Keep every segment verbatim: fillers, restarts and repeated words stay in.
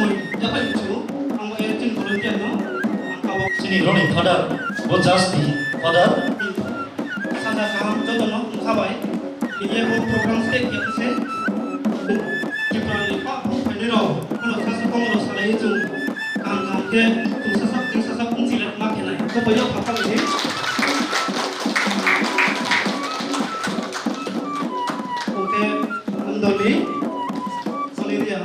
Yaphai chu, ang bo acting volunteer no, ang kabo. Chini Roni father, bo just the father. Saja kaham joto no wngkha bai. Ini bo program stage ya se. Tripura ni pa phaini rok, kono sasa kono salai chung. Kaham kaham khe, chung sasa, chung sasa pung sila ma khenai. Ko boyo phakha ni. Oke, andoni, soli dia.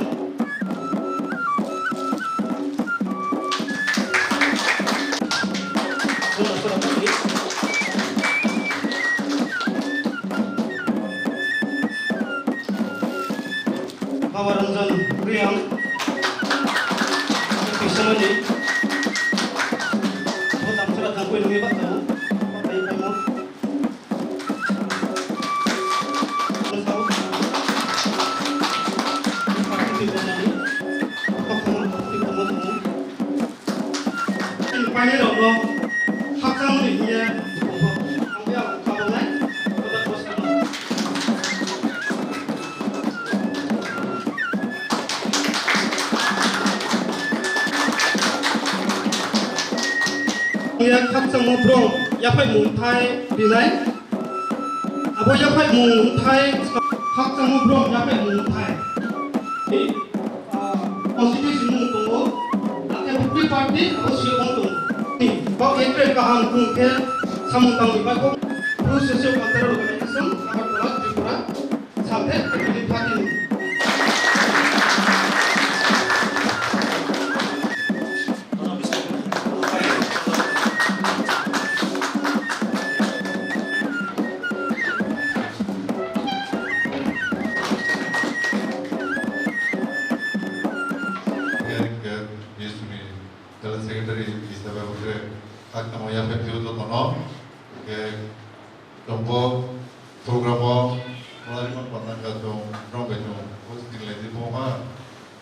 Baba Ranjan Reang, Kissamani, Botang Sara Jangkui Nungi Bakta, Bakta Ipaimo. Khakchangma bwrong yaphai mungthai rinai. Abo yaphai mungthai, khakchangma bwrong yaphai mungthai. Ah, constituency mung tongo, ake bukti party abo siyokmung tongo. Bak ekre kaham kung khe samung tangwi bai kok. Pro Social Cultural Organization, Agartala, Tripura, Salthek Activity Party. Hingke, hingke, General Secretary hisabe bo khe khakchangma yaphai phiyok jotono. Hingke, Chwngbo program o kwlai man panda kha chwng, chwng bai chwng hosting lai di bo ha,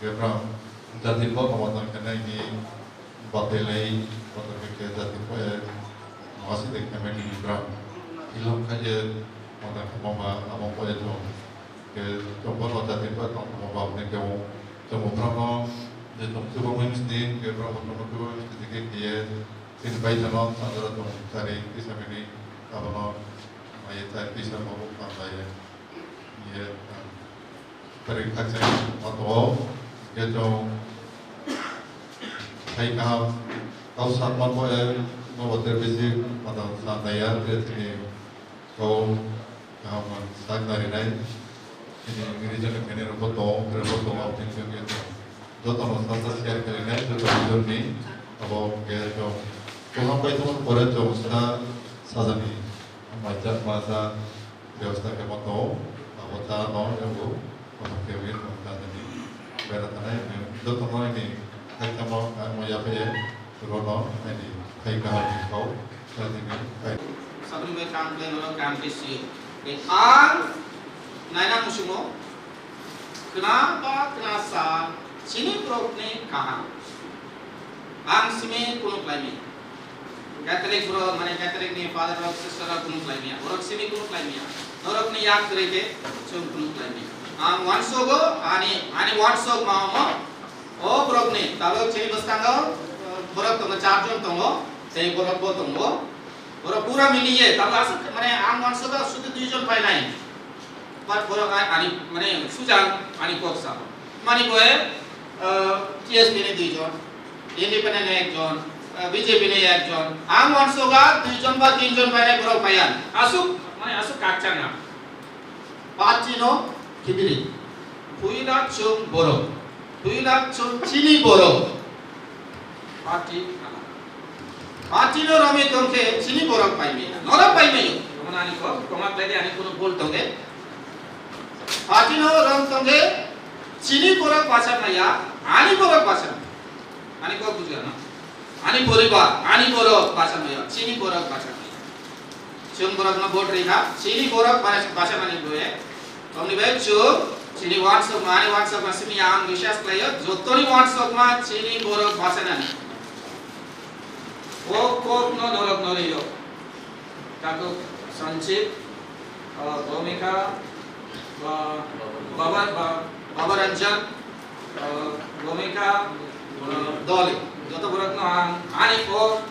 khe bwrang jati bo kama tang khe nai di batai lai, batai khe khe jati bo e masi de khe mai di bwrang ilham kha je mata khe mama amo bo e chwng khe chwng bo no jati bo tong khe mama ne khe o chwng bo bwrang no je chwng chuba mai misti khe bwrang bo chwng chuba misti khe khe ye Chini bai jano sandara tong sari kisa mini abono mai tai kisa mo pang lai ye tari khaksa mato ke chong hai kaham kau sat man bo e mo bote bisi mato sandaya te chini kau Kaham man sak narinai. Ini region ni manager rok bo tongo, kre bo tongo, aboni simi tongo. Joto no sa sa share khainai, joto region ni abo ke chong. Kuham pai tongmani pore chong sa sajani maijak masa bebostha khe ma tongo. Abo cha no yago, abo khe win sajani bera tanai, joto no ini hai tamo ang mo yaphe. Rono, ani, hai kaham ni kau, sajini, hai. Saboni bai kam khlai norok kam khe si. Tei ang naina musumo, khna ba khna sa, chini borok ni kaham. Ang simi kunu khlai mi. Catholic bro, mane Catholic ni father rok, sister rok kunu khlai mi. Borok simi kunu khlai mi. Norok ni yak kwrwi khe, chwng kunu khlai mi. Ang uansogo, ani, ani uansok ma omo, O borokni tabuk chini bwskango, eh, borok tongo, char jon tongo, tei borok bo tongo. Borok pura miliye, tabuk aswk, mane, ang uansukha sudu dui jon phainai. But borok a-, ani, mane, sujang ani kok sao. Mani bo, eh, T S P ni dui jon, independent ni ek jon, eh, B J P ni ek jon. Ang uansukha dui jon ba tin jon phainai borok phaiya. Aswk, mane, aswk kakchangma. Party no kibiri. Puila chwng borok. Puila chwng chini borok. Party ala. Party no romwi tongkhe chini borok paimaya. Norok paimaya. Omo ani kok, tongma khlai de ani kuno bol tongkhe. Party no rom tongkhe chini borok bachar maya, ani borok bachar maya. Ani kok bujia no? Ani poribar, ani borok bachar maya, chini borok bachar maya. Chwng borokno vote rikha, chini borok bachar mani boye. Omni bai chwng chini wansokma, ani wansokma simi ang biswas khlaio, jotoni wansokma chini borok bachanani. O kokno norok norwi rw. Takhuk Sanchit, uh, Bhumika, uh, Baba, Ba-, Baba Ranjan, uh, Bhumika, Doli, joto borokno ang ani kok,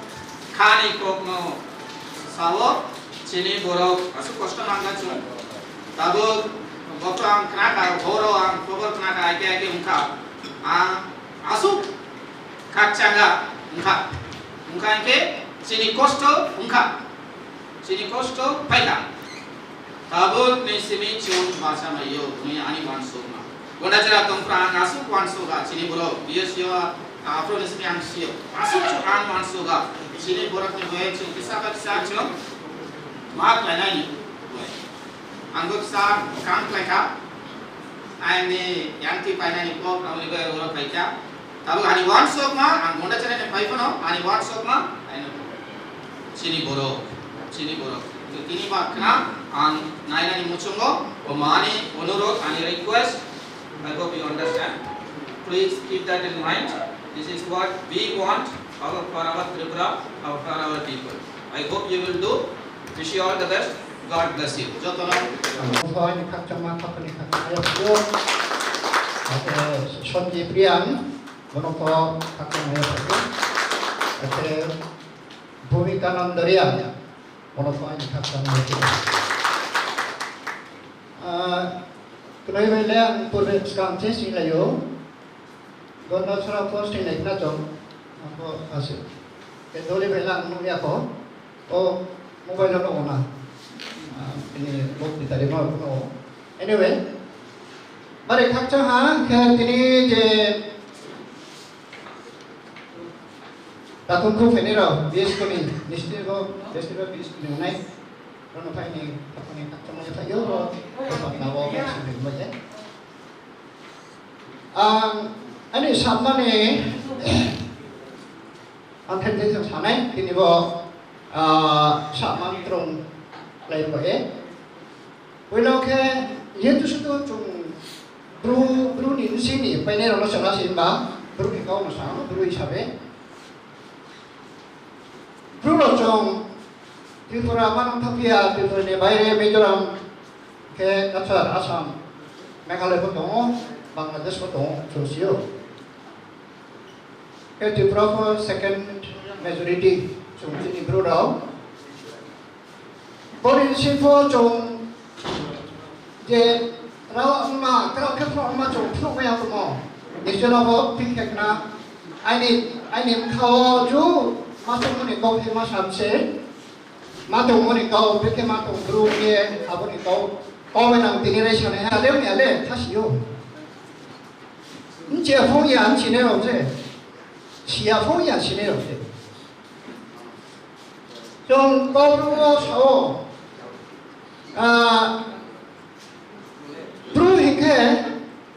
khani kokno sao, chini borok aswk kosto nangkha chwng. Tabuk bokto ang khnakha, horo ang khobor khnakha, aike aike wngkha. Ang aswk khakchangkha wngkha. Wngkha hinkhe chini kosto wngkha. Chini kosto phaikha. Tabukni simi chwng bacha maio hwnwi ani uansukma. Gonda jora tongphra ang aswk uansukha chini borok. Biyo sio, aphuru ni simi ang sio. Aswk chwng ang uansukha. Chini borokni bai chwng kisa kisa chwng ma khlainani bai. Ang bo kisa kam khlaikha. Ani yang twi painani kok aboni bai oro phaikha. Tabuk ani uansukma, ang gonda chana ni phai phano, ani uansukma, aino chini borok, chini borok. To tini ba khna, ang nainani muchungo, o mani onurod, ani request, I hope you understand. Please keep that in mind. This is what we want our, for our Tripura, our, for our people. I hope you will do. Wish you all the best. God bless you. Jotono. Phai ni khakchangma, khakchangma, khakchangma. Ate Sanjay Priyan. Bono kok khakchangmaya phaibo. Ate Bhumika Nandoriya, bono kok ani khakchangmaya phaibo. Ah, kwrwi bai le ang purbe swkang se singlaio. Gonda sora post ni naikna chong. Ako ase. Ke doli bai lang nukya ko. O mobile no ona. Ah, ini bok di tadi mau no. Anyway, mari khakchang ha, khe tini je takhum khu fini rao, B S K ni, nistiro, nistiro B S K ni nai. Rono phai ni, takhum ni khakchang mo ya thayo ro, takhum na wo, ya sini mo ya. Ang, ani sabmani, ang thai thai jang sanai, tini bo, ah, sabman trong lai bo e. Puila khe, jehetu sudu chwng bru, bru ni bisi ni painai rok no chwng asi hwnba, bru ni kok no sa, bru hisabe. Bru rok chwng Tripura ma nang thapia, Tripura ni baire Mizoram khe Cachar, Assam, Meghalaya bo tongo, Bangladesh bo tongo, chwng sio. Khe Tripura pho second majority chwng chini bru rok. Boni sipho chwng je rao wngma, kwrak khe phano wngma chwng phunukmaya tongmo. Nijora bo phil khe khna aini, aini bwkhao ju ma tongmani kok khe ma sam se. Ma tongmani kok, bikhe ma tong bru ye, aboni kok. Kok bai nang tini rai sanai ha, le wngya le, kha sio. Nchia phung ya, nchine rok je. Sia phung ya, sine rok je. Chwng Kaubru o sao, ah, bru hinkhe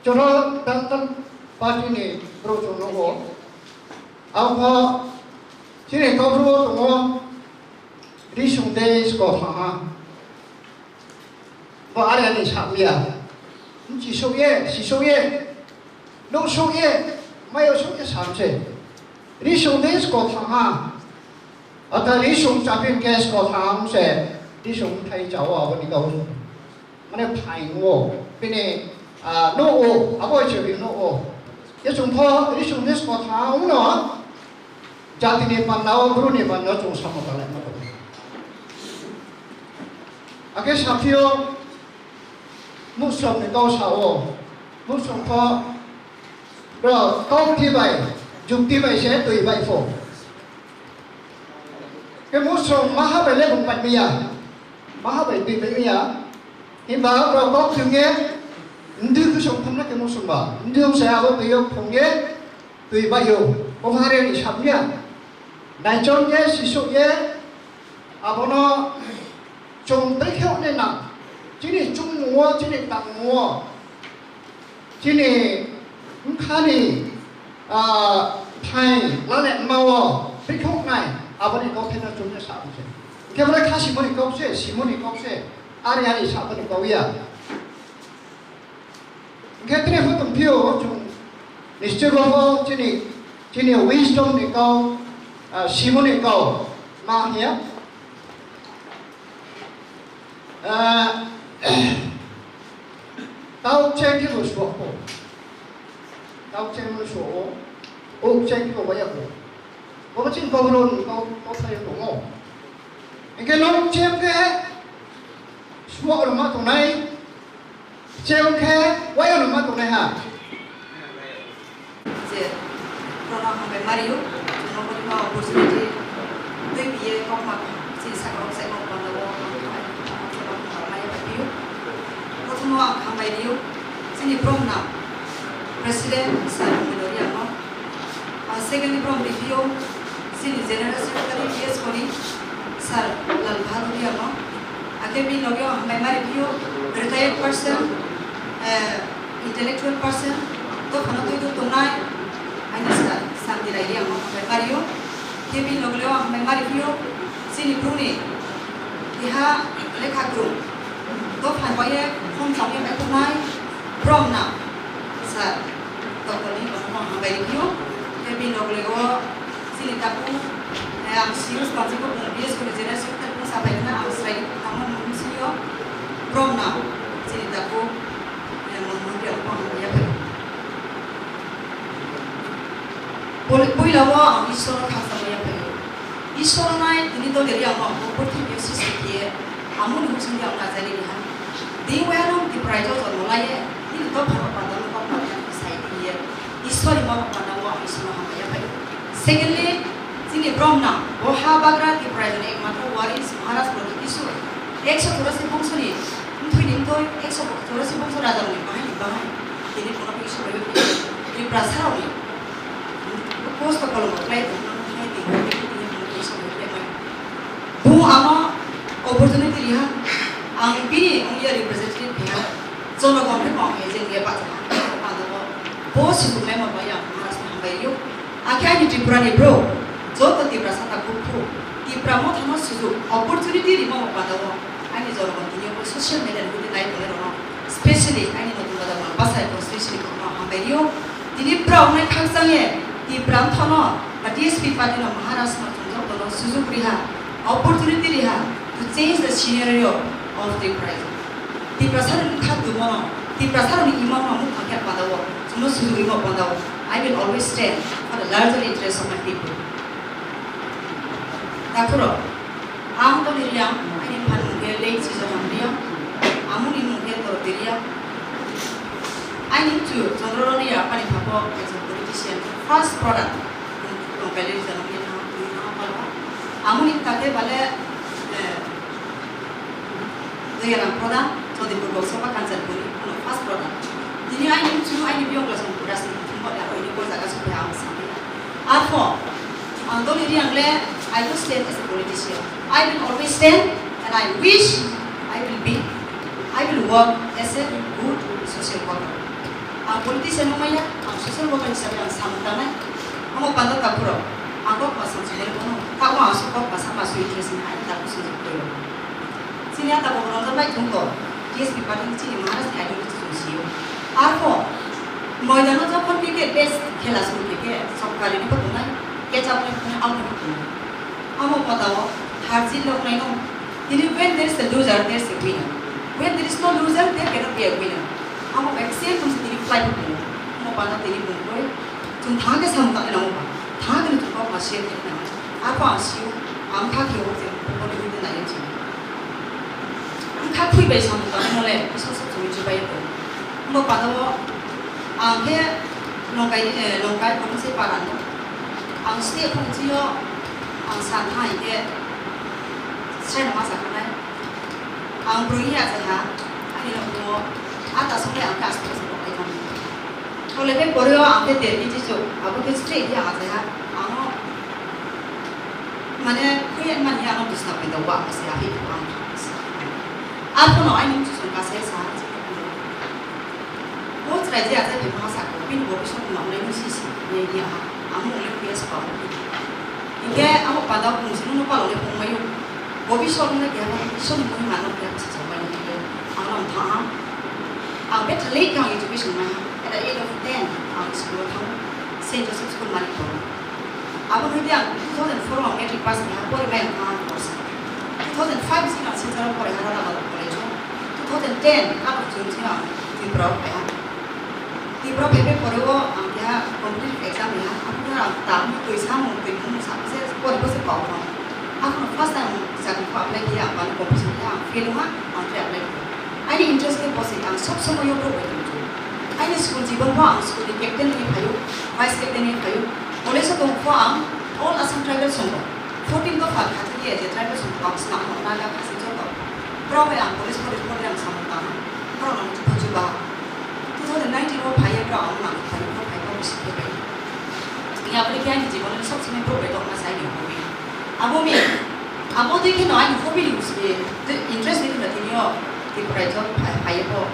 chwng Dantal party ni bru chwng nugo. Abokhe chini Kaubru o tongo Risung de Skothangha. Bo ari ani samya. Nchi sokye, si sokye, no sokye, mayo sokye samse. Risung de Skothangha. Ata risung chapin ke Skothangha se. Risung thai chao aboni kau. Mane phaingo. Bini, ah, no o, abo se bi no o. Ye sung pho risung de Skothangha uno. Jatini panda o, bruni panda o chwng samung talaima tongo. Akhe saphio Musrokni kok sao, Musrok kho bro kok di bai, jukti bai se twi bai pho. Khe Musrok maha bai le bung pai miya, maha bai twi pai miya. Himba bro kok thwngye, ndwi kusung thumna khe Musrok ba, ndwi se abo twi yok thwngye, twi baio, o hari ni samya. Naichom ye, sisuk ye, abono chwng tei khe ne nang. Chini chungmungo, chini tangmungo, chini bwkhani, ah, thai lale mao, bikhok nai, aboni kok thena chwng ne sa se. Khe bole kha simoni kok se, simoni kok se, ari ari saboni kok ya. Hingke tini pho tongphio chwng nischoi bo chini, chini wisdom ni kau, ah, simoni kau ma hiya. Ah, tau cheng khe bo suak bo. Tau cheng bo suak bo. O cheng to waya ko. Bo chini kok ro ni kok kok sai tongo. Hingke nok cheng ke suwa ro ma tongnai. Cheng ke waya ro ma tongnai ha. Je, prono hambai mario, jono bori ma opportunity, tei biye kok ma chini saka rok sai kok ma dawo, ma ya pai pio. Prothom ang hambai rio, chini prom na, President Sir Mudori ano, ah, secondly prom review, chini General Secretary P S Koni, Sir Lal Bahadur ano, ake bi logyo hambai mari pio, retired person, eh, intellectual person, to khano twi twi tongnai, aini sa-, santi rai ang hambai mario. Khe bini loge leo ang hambai mari phio, chini bumni keha lekha kwrwng. To phan bai ye khom chong ye bai tongnai, prom na, sir, doctor ni bono ang hambai phio. Khe bini loge leo chini tabu, eh, ang serious pansi ko bung B S ko generation ta bung sabai na ang srai tamo mung sio, prom na, chini tabu. Poli-, puila o ang Iswrno khakchangma yaphaio. Iswrno nai tini dole ri ang no purthimbi o sristi khiye, amoni husing di ang najaini riha. Di waya no Tiprai joto no laiye, nini dophano panda no kok manya sai khiye, Iswrni mano panda o ang Iswrno hambai yaphaio. Secondly, chini Brahmana, bo ha bagra Tiprai jani ekmatro waris Maharaj Prodhyut Iswr. Ekso churasi bongsoni, mthoi ni mthoi, ekso churasi bongso raja ni bahai ni bahai. Tini kono kisa bai Tiprasa rok ni kosto kolom bai tong nang hai tini tini kono kisa bai tong nang. Bo ano opportunity riha, ang bini ongya representative riha, jono gom khe kong hai jeng ya bacha ha, ano bo, bo sujung le mo bai ang Maharaj hambai yo. Akhe ani Tripura ni bro, joto Tiprasa ta kuk kuk, Tipra mothano sujung opportunity rimo mo pada o, ani jono gom tini bo social media ni hudi nai tong rok no. Specially, aini notun gada ma bwsai constituency ni kokno hambai rio. Tini bwrok nai khakchang ye, Tipra mthono, ba T S P party no Maharashtra no chwngjak tono sujuk riha, opportunity riha to change the scenario of Tripura. Tiprasa rokni kha dumono, Tiprasa rokni imang no mukha khe panda o, chwngno sujuk rimo panda o. I will always stand for the larger interest of my people. Takhurok, ang Toni Riang, aini phan mung khe Late Sijo Hamriang, amoni mung khe Doroti Riang. Aini chu Chandra Roni ya pani phapo ekjon politician, first product, tongkaili jano khe thang, twi thang palo. Amoni kate bale, eh, Dayarang Pradhan, Chodri Pur Lok Sabha Kanchanpuri, ano first product. Tini aini chu aini biyong klasong rajniti thumbo ya, oini ko jaga sokhe ang sami. Arpho, ang Doni Riang le, I will stand as a politician. I will always stand and I wish I will be, I will work as a good social worker. Ang politician wngmaya, ang social worker hisabe ang samung tangnai. Omo panda takhurok, ang kok masang sumai bono, tamo ang so kok masang masu interest ni hai takhur sung jok koyo. Chini ata bo rongjak bai thung ko, T S P party ni chini Maharaj ni ideology chwng sio. Arpho, moidano jokhon cricket match khela suru khe khe, sokari ni bo tongnai, catch up ni tongnai, out ni bo tongnai. Amo kota o, harjit lok nai no. Tini when there is a loser, there is a winner. When there is no loser, there cannot be a winner. Amo bai same thung tini fly bo tongo. Amo bana tini bungkoi, chwng thang khe samung tangwi nango ba. Thang khe chwng kok ma share khe nango. Arpho ang sio, ang kha khe o je boni hwnwi nai chini. Ang kha khui bai samung tangwi nole, bisa sa chwng chubai ko. Amo bana o, ang khe nongkai, eh, nongkai kono se para no. Ang se phung chio, ang san thai khe, sai no ma sa khanai. Ang brwi ya je ha, ani no mo, ata song le ang khe aste aste bo kai kami. Thole be pore o ang khe ter ki chicho, abo khe straight ya je ha, ang o, mane khuyan man ya ang disna pe da wa se ahi ko ang. Arpho no ani muchung ka se sa. Bo chwrai je achai phai ma sa ko, bini bo bising no nai no si si, ye ye ha, amo le P S pa. Hingke amo pada bung sini no palo le bung mayo. Bo bising no kya ba, bising no ma no kya sa sa ba ye, ang no tha ha. Ang be thalei kang education na ha, at the age of ten, ang school thang, Saint Joseph School mani ko. Abo hwnkhe ang two thousand four o matric pass kha, pori mai ang thang ang course. Two thousand five sing ang Silchar o pori ha Radha Madhab College o. Two thousand ten abo June sing ang Tripura o phai ha. Tripura phai phai pore o ang keha competitive exam ri ha. Abo khe Belunga ang khe apply kho. Aini interest khe bosi, ang sob somoi o brouh bai tong kho. Aini school jibon pho ang school ni captain wngwi phaio, vice captain wngwi phaio. College o tong pho ang all Assam tribal song rok. Fourteen dopha khatungya je tribal song rok ang swnam rok Naga, Khasi joto. Borok bai ang college pore pore ang samung tang. Borok no chuba chuba. Two thousand nineteen o phaiya borok ang nang phai phai phai bisi khe bai. Ni aboni khe aini jibon ni sob somoi brouh bai tongma sai ni hobby. Abo mi, abo twi kheno aini hobby ni bisi interest ni kheno tini o Tripura o phai phai bo.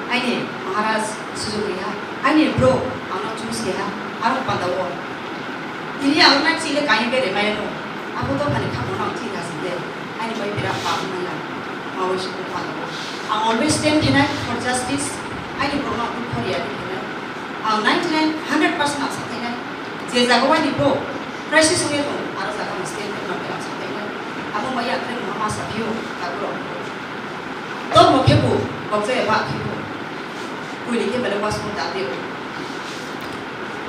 Aini Maharaj sujuk riha, aini bro ang no choose riha, aro panda o. Tini ang na chile kai bere mai no. Abo to khani kha mo nang thik ase de. Aini bai birat pa maya. Mawi sukung pano. Ang always stand khenai for justice. Aini borokno ang dukho riya khenai. Ang ninety nine, hundred percent ang sakhainai. Je jaga waini bo crisis wngya tong, aro jaga ang stand khenai ang sakhainai. Abo maya ang khe mama saphio, taborok. Tomo khe bo, bokjaya ba khe bo. Kuini khe bale wasmung da de.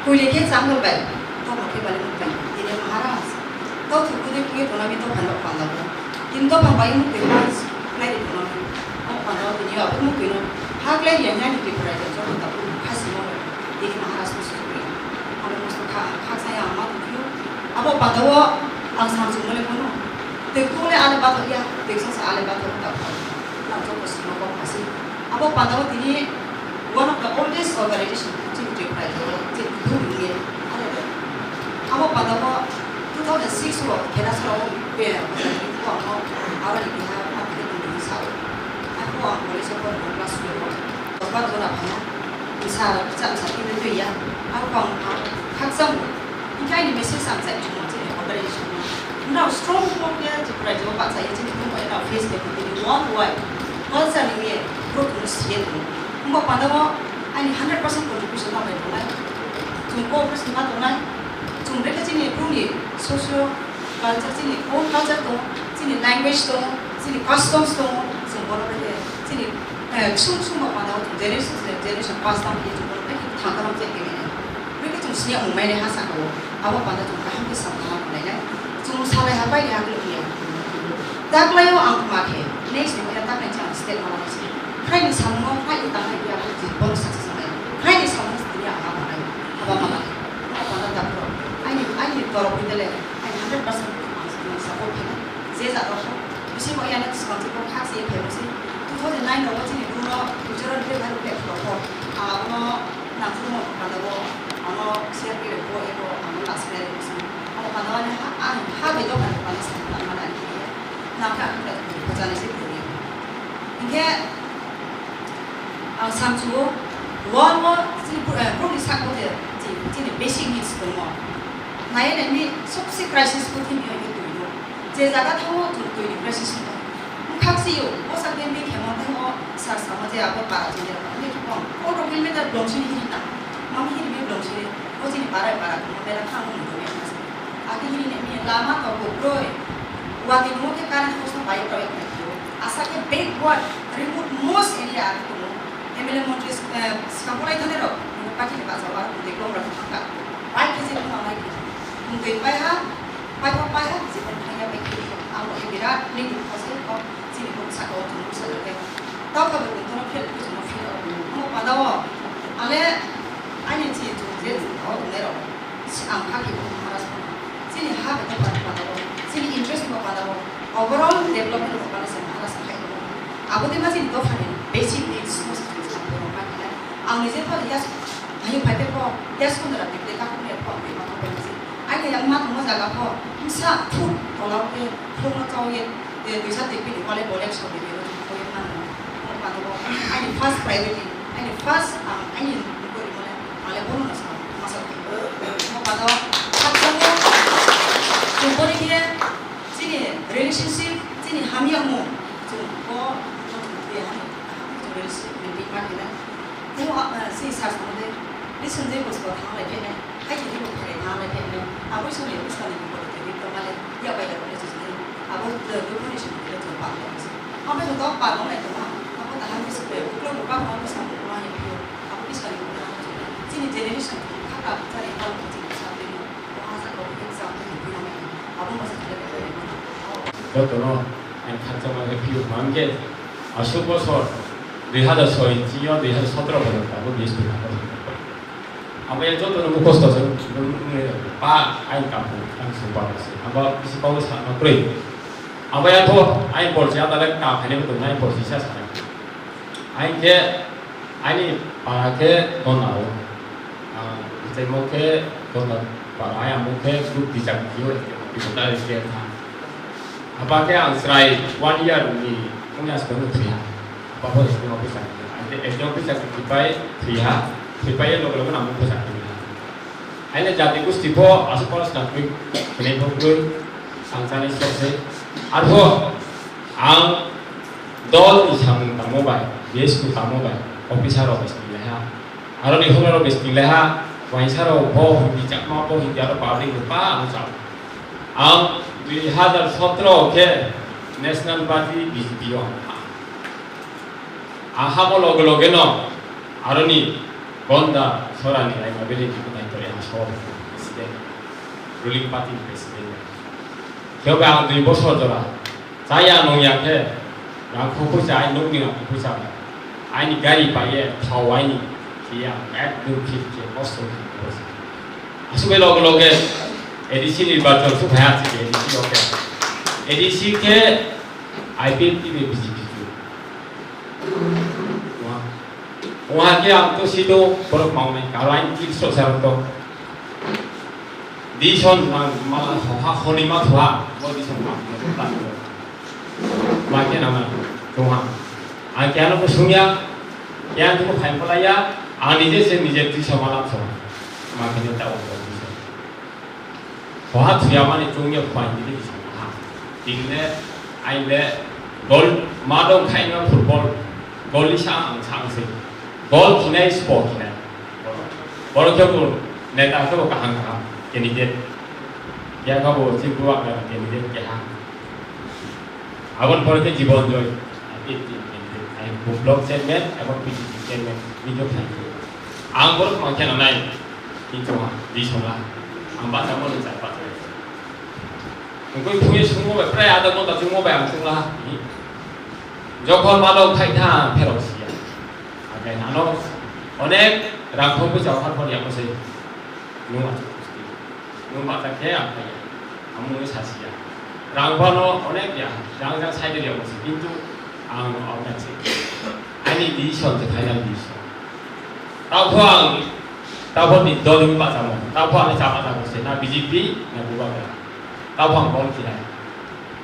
Kuini khe changol bai, tomo khe bale mung bai. Tini Maharaj, to thukuni kuye tonami to phanrok panda bo. Tini to phan bai mung bai mas, nai de tonami. O panda bo tini abo mung kuino. Hak lai ya nyani Tripura ya joto ta bu khasi mo. Tini Maharaj ni suri. Abo musto kha, kha saya ama tu. Abo panda bo ang samsung mole kono. Te kole ale ba to ya, te sa sa ale ba to ta. Nang joto simo kok masi. Abo pandao tini one of the oldest organization, chini Tripura o, chini Bru ni, abo pandao two thousand six o, kena sa o, be, ko ang, aro ni biha, abo ni biha sa o. Ako ang college o, class twelve o, dosbar jona phaya, sa, sa, sa, kini tuya, ako ang, khakchang, Hingke aini message ang chai chukmani chini organization no. Nrao strong work ya Tripura o bahcha ya chini bumung bai nrao face khe tini world wide culture ni ye brouh tong siye tong. Himba panda o aini hundred percent contribution ma bai tongnai. Chung cooperation ma tongnai. Chung reka chini brouh ni socio culture chini own culture tong, chini language tong, chini customs tong, chung bono reke chini, eh, ksung ksung ma panda o chung generation generation pass down khe chung bono reke thang kalam chai khe. Bini chwng sini ang mumai nai ha saka o, abo panda chwng kaham khe sam kaham khlai nai. Chwng salai ha pai ha khe wngya. Taklai o ang ma khe, next ni khe taklai chang step ma lai se. Khrai ni samung o khrai ni tangnai khe abo jibon success nai. Khrai ni samung tini ang ma nai. Abo ma khe. Abo panda taklai. Aini, aini torok ni dele, aini hundred percent ang support khe nai. Je ja rok bisi mo ya na swkang se kok khak se khe mo se. Two thousand nine rok o chini bru no future o khe bharu khe rok o. Ang abo no Nangkukmung panda o ano share khe bo ebo ano last khe rw se. Ano panda o ha, ha bai dokan panda sa panda mani khe. Nangkha ang khe pachani se khe. Hingkhe ang samchu o, wall o chini bru-, eh, bru ni sak o je chini basic needs tongmo. Nai nai ni sobse crisis ko thimi o khe twi o. Je jaga thango chwng twi ni crisis wngkha. Bwkhak se o, bwsa khe bini khemo tei o sar samo je abo para chini rok wngkhe khe bong. Auto kilometer blong sini hini na. Mami hini bini blong sini. O chini para para khemo bera khamo ni dome khasi. Ake hini ne mi lama to bo broi. Wati mo khe current post no pai roi khai khe. Asa khe backward, remote most area ake tongo. M L A montri, eh, skampolai thani rok, pati ni bacha wa, tei kong rok thangka. Pai khe je ma lai khe. Tei pai ha, Pai kok pai ha, jibon thangya bai kiri. Ang bo birat ni dukho se kok chini kok saka o chwng bwsa rwkhe. Tao kha bo tongthokno phil khe chwngno phil o. Omo panda o ale ani chini chwng je chwng o tongnai rok. Ang kha khe bo Maharaj phano. Chini ha bai khe panda panda o. Chini interest bo panda o. Overall development bo panda se Maharaj khai o. Abo de ma chini dophani basic needs no se chwng sa bo ma khe. Ang nije pha ya Ani pai tei kok, ya sundra tei tei kakung ya kok tei ma tong tei. Ani yang ma tongma jaga kok, bwsa thuk tola o khe, thuk no chao ye, eh, duisa tei bini wale bolek so bini no koi ma no. Mo pa no, ani first priority, ani first, ah, ani koi mo le, ale bono no sa, ma sa tei. Mo pa no, khat sa mo, chung boni khe, chini relationship, chini hamya mo, chung bo, mo chung ye hamya, chung relationship ni ma khe na. Tei o, ah, si sa sa mo de, Ni swngjwi bwskango thang lai phai nai, hai tini bo phailai thang lai phai nai, aboni simi bwskangni bipodo twi tongmani yak bai yak wngwi swijwnai, abo dukhu ni simi twi tong pang lai se. Abo jotto pang wng lai tongma, abo tahar ni se uklok bo bang ma bwskang bo ma ya phio, abo bwskangni bipodo chini generation kha kha bwchari bang chini sa twi no, o ha sa ko exam twi twi nang abo ma se twi twi nang. Jotono ang khakchangma khe phio hwnkhe. Aswk bosor dui hazar soi chini o dui hazar sotro phaino tabuk B S P tabuk. Amo ya joto no mukhosto se, pa ain kapu ang sumpa se. Amo bisi kau sa ma kroi. Amo ya tho ain porsi ada le ka phane ko nai porsi sa sa. Ain ke ani para ke don na o. Ang sai mo ke don na para ain amo ke group di jak di o ke mo ke ta ke ta. Aba ke ang srai one year ni punya sekolah tu ya. Apa pun sekolah bisa. Ada S D office yang dipai dia, dipai yang lo lo namun bisa dia. Aina jati gusti pho asal pun sedang pun kene pun sangcani sese. Arbo ang dol ni samung tamo bai, yes ku tamo bai, officer office ni leha. Aro ni huna ro bising leha, waisa ro bo hindi chakma bo hindi aro public ni pa ano chak. Ang dui hazar sotro khe National Party B J P o ang ha. Ang hamo loge loge no aroni Gonda Sorani Raima Valley ni kunai tore ang so president, ruling party ni president. Khe ang dui bosor jora chaya nung ya khe rang khu puisa ai nuk ni rang khu puisa. Aini gari paiye thau aini kiya ekdum fit khe kosto khe kosto. Aswk loge loge A D C nirbachon su phai aswk A D C loge. A D C khe I P F T ni B J P tu. Wah. Wah khe ang to sino borok maunai karo aini kil so sarok to. Dison mang mala hoha honi ma thuha, bo dison mang ma thuha. Ma khe nama thuha. Ang khe ano kusung ya, khe ang tuku phaim pala ya, ang nije se nije tisa malam so. Ma khe ne ta o dison. Hoha thuya mani chung ya phaim nije dison ha. Tinle, aile, gol, ma dong khai ma football, gol ni sa ang sa ang se. Gol khinai, sport khinai. Borok khe bo neta khe bo kaham kaham candidate. Kya kha bo si buwa ka candidate keha. Abon pore khe Jibon Joy, I P F T candidate. Ai bo block chairman, abon P T C chairman, video khai khe. Ang borok mang khe nanai, kintu ha, di sona. Ang bata mo ni char bata. Wngkhe phunui sungmo bai, prai adha ghonta sungmo bai ang sungla ha. Jokhon malo khai tha, pherok siya. Agai nano onek rang phung bwsa okhar phon yamo se. Nung achuk pusti. Nung bata khe ang khai ya. Ang mungwi sa siya. Rang phano onek ya. Rang jang sai de yamo se. Kintu ang onek se. Ani decision se final decision. Tao pho ang, tao pho ni dol ni bachamo. Tao pho ang chama chamo se. Na B J P, na Bubagra. Tao pho ang bol khinai.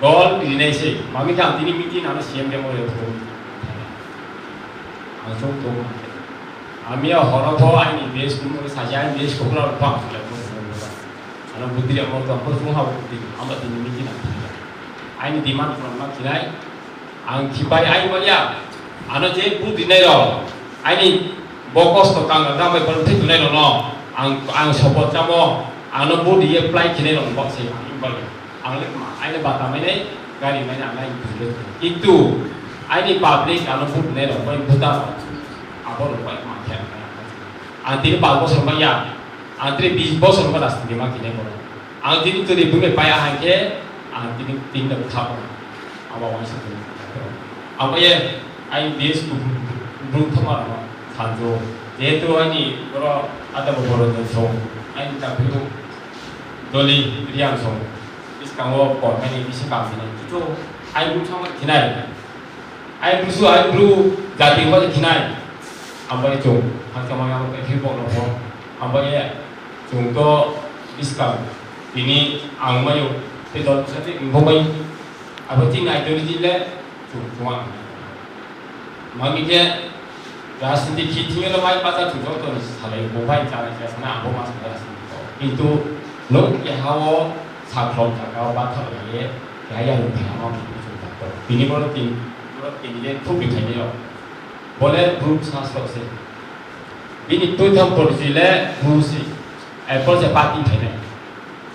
Gol rinai se, mami khe ang tini meeting ano C M demo rw thung. Ang sung thung. Ami a horo pho aini base kum saja aini base kokla rw phang sula mo mo mo. Ano budi rw mo to ko sung ha budi, amba tini meeting ano. Aini demand from ma khinai. Ang khipai aini manya. Ano je budi nai rw. Aini bo kosto kang da bai pon thik nai rw no. Ang, ang support chamo. Ano budi apply khinai rw bok se. Ang bali. Ang le ma, aini bata mai nai, gari mai nai, ang nai bujle. Kintu, aini public, ano vote nai rok, bai voter rok, abo rok bai ma khe ang nai. Ang tini pas bosor ma ya, ang tini bis bosor ma rajniti ma khe nai borok. Ang tini tini bumi pai ahai khe, ang tini tini rok thap. Abo wangsa tini. Abo ye, aini bis brum thoma rok sanjo. Jehetu aini borok ada borok song, aini takhuk doli riang song. Bwskango pormani bisi kamsinai. Kichu ai bwskango thinai. Ai bwsu ai bru jati wngmani thinai. Ambai chwng hakhe maya khe phir bokno pho. Ambai chwng to bwskang tini ang mayo tei dol bwsa tei wngbo bai. Abo tini ideology le chwng chwng ang. Mami khe rajniti khi thwngwi no mai pacha thwngwi joto ni salai bo bai chana khe sana abo ma sana rajniti ko. Kintu nok keha o saklom jaga o bathar laiye keha yarwng thangma bo chwng jato. Tini borok tin borok candidate khub ri khainai rok. Bole group sa sok se. Bini tuitham policy le group si. Apple se party khainai.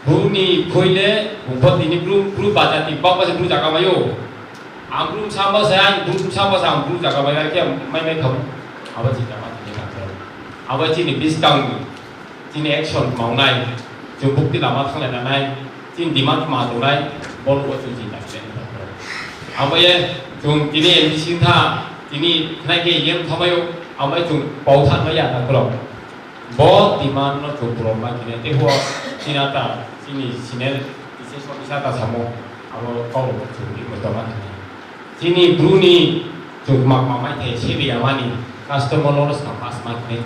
Bumni khoile, bumbo tini brum, brum bajati, bokba se brum jaga mayo. Ang brum samba se, ang brum samba se, ang brum jaga mayo, khe mai mai khabu. Abo chini jama tini khabu. Abo chini biskang, chini action mawnai, chini bukti lama thanglai nanai, chini demand ma tongnai, bol bo chini chini khabu. Abo ye, Chwng tini M D C wngkha, tini khwnai khe E M thamaio, amai chwng pau thanmaya nangkhlok. Bo demand no chwng phuron ma khe tei bo chini ata, chini senior officer ta samo, abo kok chwng tini kotor ma khe. Chini bru ni chwng mak ma mai khe sebi amani customer no sa pass ma khe.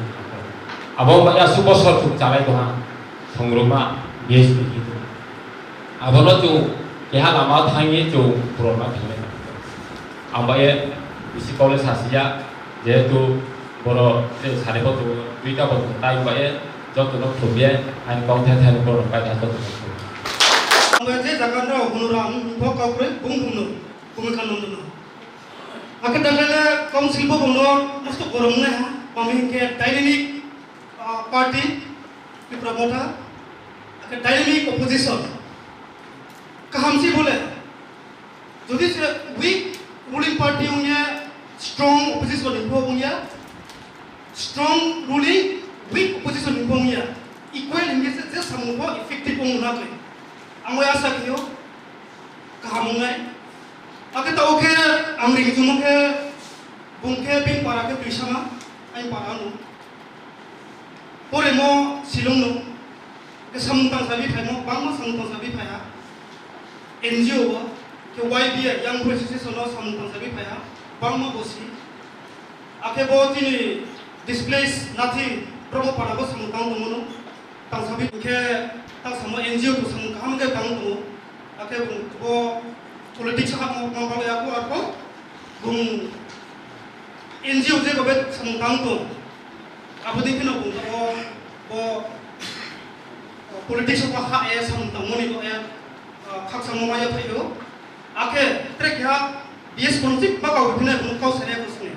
Abo ma ya su bosor chwng chalai tongha, songruma B S P khe. Abono chwng keha lama thangwi chwng phuron ma khe. Ang bai bisi kok le sasiya, jehetu boro tei sari bo tongo, duita bo tongo, tai bai joto no khulumya, ani kok thai thai borok bai thai joto no khulumya. Ang bai je jaga no hwnwi rang bo kok rwi bung bung no, bung kan no no. Akhe dakhai le council bo bono mostok gorom nai ha, mami hinkhe dynamic, ah, party, Tipra Motha, akhe dynamic opposition. Kaham se bole. Jodi se weak ruling party wngya, strong opposition ni bo wngya, strong ruling, weak opposition ni bo wngya, equal hinkhe se je samung bo effective wng na khe. Ang bai asa khe o kaham wngnai. Akhe ta o khe ang ring chwng khe bung khe bini para khe twi sama, ani para no. Pore mo silung no. Khe samung tangsa bi phaimo, bangma samung tangsa bi phaiha. N G O o, khe Y B A, Young Bru Association o samung tangsa bi phaiha, bangma bo si. Akhe bo chini displaced nathi, borok bo para bo samung tang tongmano. Tangsa bi khe, tang samo N G O to samung kaham khe tang tongo. Akhe bo, bo politics ha mo, mo, mo, ya ko arko. Bung N G O je babe samung tang tong. Abo dei kheno bung tao bo, o, politics o ha e samung tang moni ko e, o, khaksa mo maya phaio. Akhe tre kha B S konchik ba kau phina bung kau sene ko sene.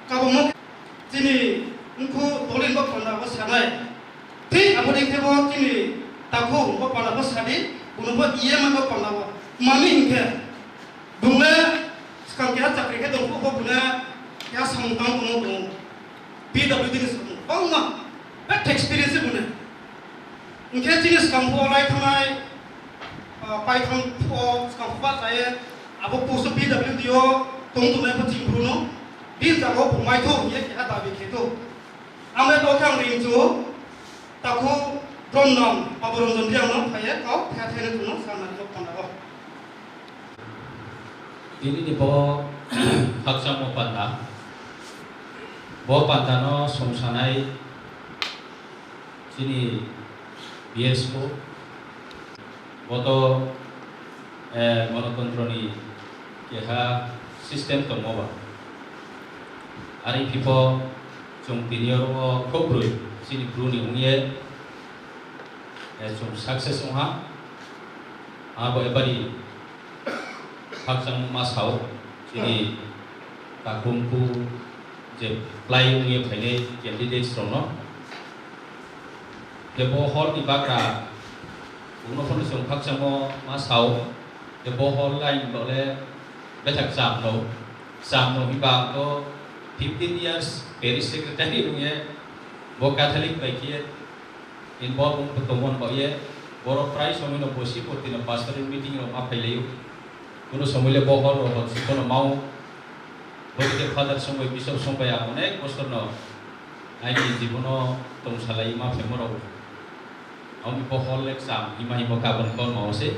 Kabo mo chini mkhu dolin ba panda bo sanai. Thik abo dei khe bo chini takhuk bo panda bo sadi, bono bo E M I bo panda bo. Mani hinkhe, bung le swkang keha chakri khe tong kho, bo bung le keha samung tang tongmo tongo. P W D ni samung bangma, bek experience bung le. Hinkhe chini swkang phuo lai thangnai, ah, paithang phuo swkang phuo ba chai, abo post P W D o tong tongnai bo chini bru no, bini jaga o bo mai tho hinkhe keha dabi khe tho. Ang bai tokhe ang ring chu, takhuk Bromnam, Babu Ranjan Reang no phaiye kok the the no chwngno sanani kok panda o. Tini ni bo khakchangma panda, bo panda no songsanai chini B S O. Bo to, eh, gonotontro ni keha system tongmo ba. Ari phipo chwng tini oro o khobwi chini bru ni wngye, eh, chwng success wngha. Abo ebari khakchang ma sao chini takhuk je plai wngye phainai candidates rok no. Je bo hall ni bagra, bungno phano chwng khakchangmo ma sao, je bo hall line bole bethak cham no, cham no hinba ang to fifteen years parish secretary wngye, bo Catholic bai khe involve wng tongmon baoye, borok prai somoi no bosi porti no pastoral meeting rok ma phailaio. Kuno somoi le bo hall rok si bono mao. Bo khe Father songbai, Bishop songbai, ang onek bosor no aini jibono tongsalai ma phaimo rok. Ami bo hall le cham hima hima kabon kon mao se.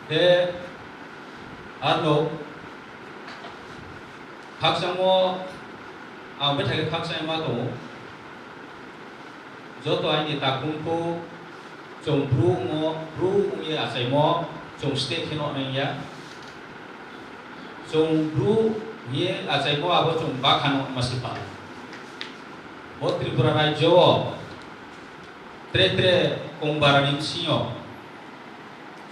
Te arno khakchangmo ang bethai khakchang ma tongo. Joto aini takhuk kho chwng bru wngo, bru wngye achaimo chwng state kheno nangya. Chwng bru hiye achaimo abo chwng bakhano masipa. Bo Tripura rajyo o tre tre kongbarani bisingo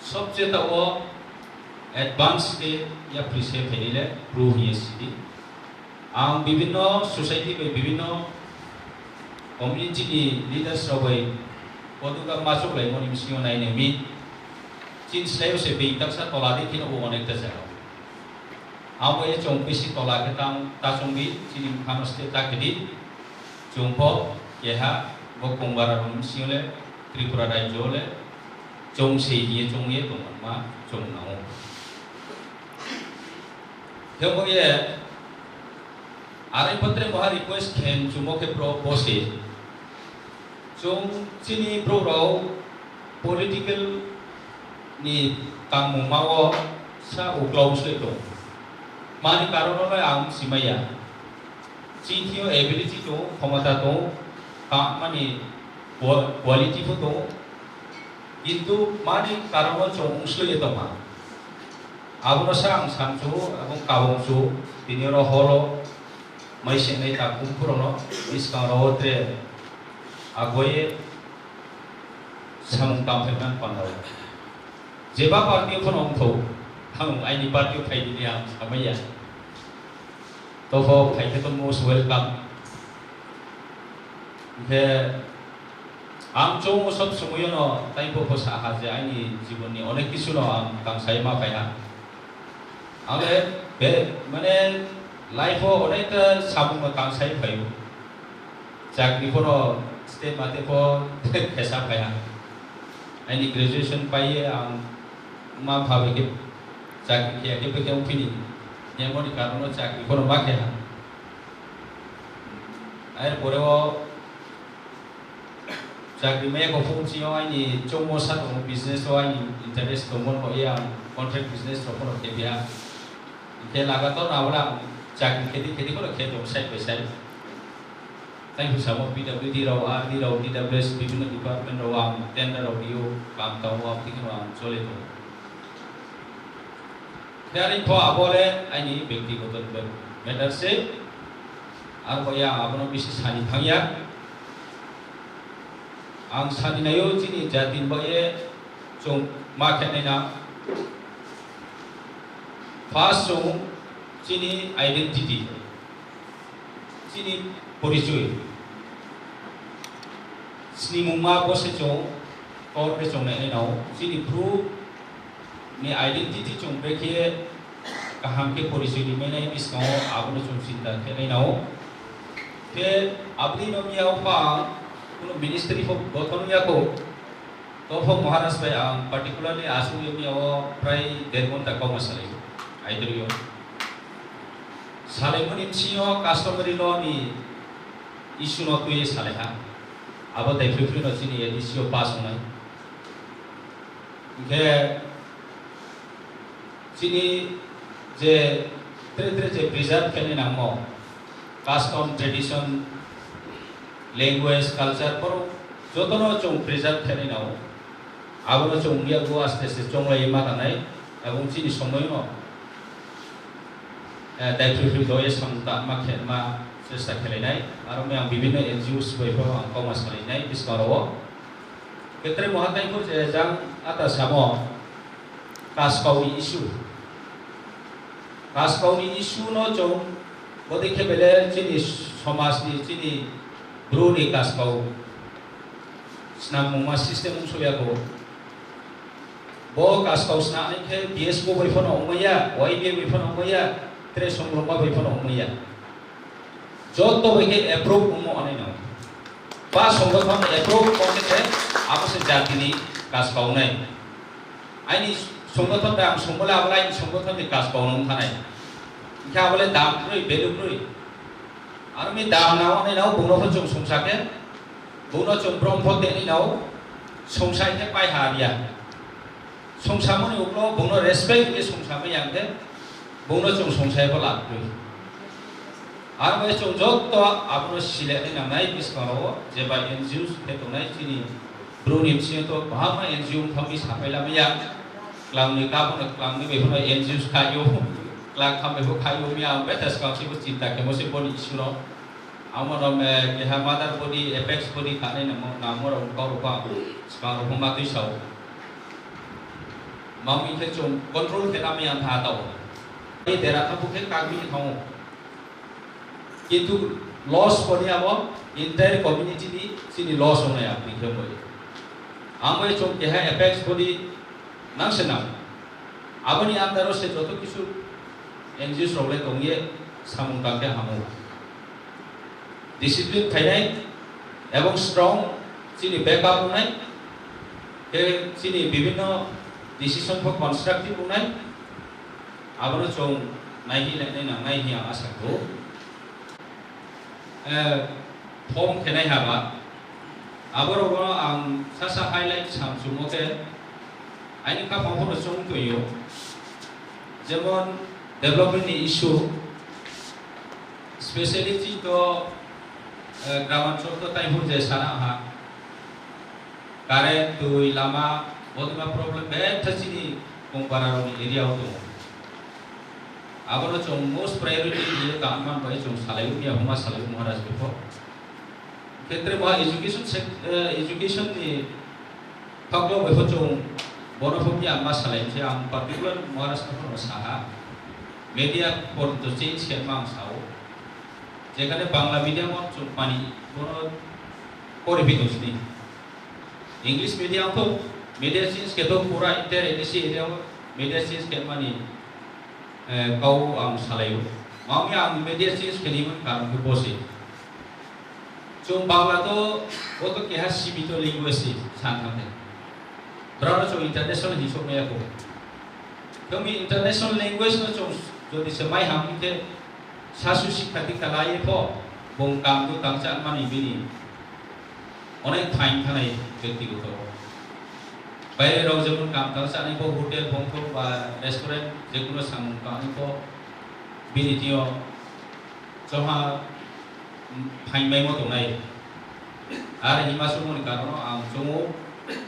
sobse tao advance khe yapri se phainai le bru hiye sidi. Ang bibinno society bai bibinno community ni leaders rok bai koduka machuk lai moni bisingo nai nai mi. Chin slai se being taksa tola di kheno bo onek ta jaga. Abo e chwng bisi tola khe tang ta chwng di chini mkhano step ta khe di. Chwng pho keha bo kongbarani bisingo le Tripura rajyo le chwng se hiye chwng ye tongma chwng nao. Khe wngkhe, are pore moha request khe chumo khe bro bosi. Chwng chini bro rok political ni tangmung mao sa uklau soi tong. Mani karon no ang simaya. Chini thio ability tong, khomota tong, ka-, mani qua-, quality pho tong. Kintu mani karon no chwng ungslui tongma. Abono sa ang samsu, abo kabong su, tini oro holo, mai senai ta kumphuro no, iskang ro tre, agoi samung tang phai man pandao. Jeba party phano ongtho, ang aini party phai dini ang samaya. Topho phai khe to most welcome. Hingkhe ang chwng sob somoyono taibo bwsa ha je aini jibonni onek kisu no ang tang sai ma phai ha. Ang le be, mane life o onek ta samung no tang sai phai o. Chakri phano step mate pho khesa phai ha. Aini graduation pai ye ang ma pha bai khe chakri khe khe khe phini. Yamoni karono chakri phano ma khe ha. Air pore o chakri maya ko phung sio aini chongmo sa tongo business o aini interest tongmo no ye ang contract business rok phano khe biya. Hingkhe lagator na wala ang chakri khedi khedi phano khe tongo side by side. Thank you samo P W D rok, R D rok, D W S bibhinno department rok ang tender rok rio kam tongo ang tini ang chole tongo. Khe ani pho abo le aini byaktigoto matter se. Aro ya abono bisi sani thangya. Ang sani nayo chini jati ni bagwi chwng ma khe nai na. First chwng chini identity. Chini porichoi. Snimungma bo se chwng, tor khe chwng nai nao. Chini bru ni identity chwng brekhe kaham khe porichoi rimai nai bwskango abono chwng chinta khe nai nao. Khe aboni no miya o pha kuno ministry pho gothon ya kho. Topho Maharaj bai ang particularly aswk yomya o prai der ghonta kokma salai, aidrwi o. Salaimani bisingo customary law ni issue no twi salai ha. Abo dai phri phri no chini A D C o pass wngnai. Hingkhe chini je tre tre je preserve khe nai nangmo, custom, tradition, language, culture, borok jotono chwng preserve khe nai nao. Abono chwng yago aste aste chonglai ma tanai, ebong chini somoino, eh, daiphri phri doye samung tangma khe ma chesta khe lainai. Aro ang bibhinno N G Os bai pho ang kokma salai nai bwskango. Ketre mohatai pho je jang ata samo, Kaskaoni issue. Kaskaoni issue no chwng bodei khe bele chini somaj ni, chini bru ni kaskau snam mungma system wng soya kho. Bo kaskau snam khe B S P bai phano wngmaya, Y B A bai phano wngmaya, tre songrongma bai phano wngmaya. Joto bai khe approve wngmo ani no. Ba songothon approve wngkhe abo se jatini kaskau nai. Aini songothon bai ang songmole abo aini songothon ni kaskau no wngkha nai. Hingkhe abo le dam kwrwi, value kwrwi. Aro mi dam na wngni no bungno pho chwng songsa khe, bungno chwng brom pho teni no songsa khe pai ha ya. Songsamani uklo bungno respect khe songsamai yang khe, bungno chwng songsai bo lab kwrwi. Aro bai chwng joto abono silainai nangnai bwskango je bai N G Os khe tongnai chini bru ni bisingo to bahama N G O wngthangwi sapai lamaya. Klangni kabono klangni bai phano N G Os khaio, klangtham bai bo khaio, miya ang beta swkang se bo chinta khe mo se boni issue no. Amo rok, eh, keha mother body, apex body khanai namo, namo rok kok rok ang swkang rok ma twi sao. Mami khe chwng control khe nami ang tha tao. Tei dera thabu khe kagwi thango. Kintu loss koni abo entire community ni chini loss wngnai ang twi khe moi. Ang bai chwng keha apex body nang se nang. Aboni under o se joto kisu N G Os rok le tongye samung tang khe hamo. Discipline khainai ebong strong chini backup wngnai, khe chini bibhinno decision pho constructive wngnai, abono chwng Naihi le nai nang nai hi ang asa kho. Eh, form khe nai haba. Aborok bono ang sasa highlight sam chumo khe. Aini kha phang phano chung tuyo. Jemon development ni issue, specially chi to, eh, gramanchol to tai phur je sana ha. Current, twi, lama, bodima problem betha chini Kongpara rokni area o tongo. Abono chwng most priority hiye kaham man bai chwng salai wngya huma salai Maharaj bipho. Khetre bo education sec-, eh, education ni thoklo bipho chwng bono phobya ma salai se ang particular Maharaj no saha. Media porjonto change khe ma ang sao. Jekhane Bangla medium o chwng pani bono pori bidosni. English medium to media change khe to pura inter A D C area o media change khe mani, eh, kau ang salaio. Mami ang media change khe ni man karon khe bosi. Chwng Bangla to, bo to keha sibito language si san thangkhe. Brao chwng international hi sok maya ko. Kami international language no chwng jodi se mai ham khe sasu sikha dikha lai pho, bong kam do tang cha mani bini. Onek phain thanai byaktigoto. Baire rok jemon kam tang cha ni pho hotel bong pho ba restaurant je kuno samung tang ni pho bini tio choha phain mai mo tongnai. Ar hima sumoni karono ang chungo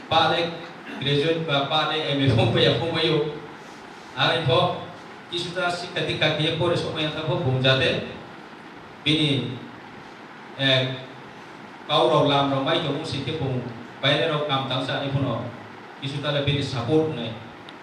pa de graduate ba pa de M A phung paya phung mayo. Ar pho kisuta sikha dikha khe pore sok maya ta pho bung jate bini, eh, kau rok lam rok mai tongmung si khe bung baire rok kam tang cha ni phono kisuta le bini support nai.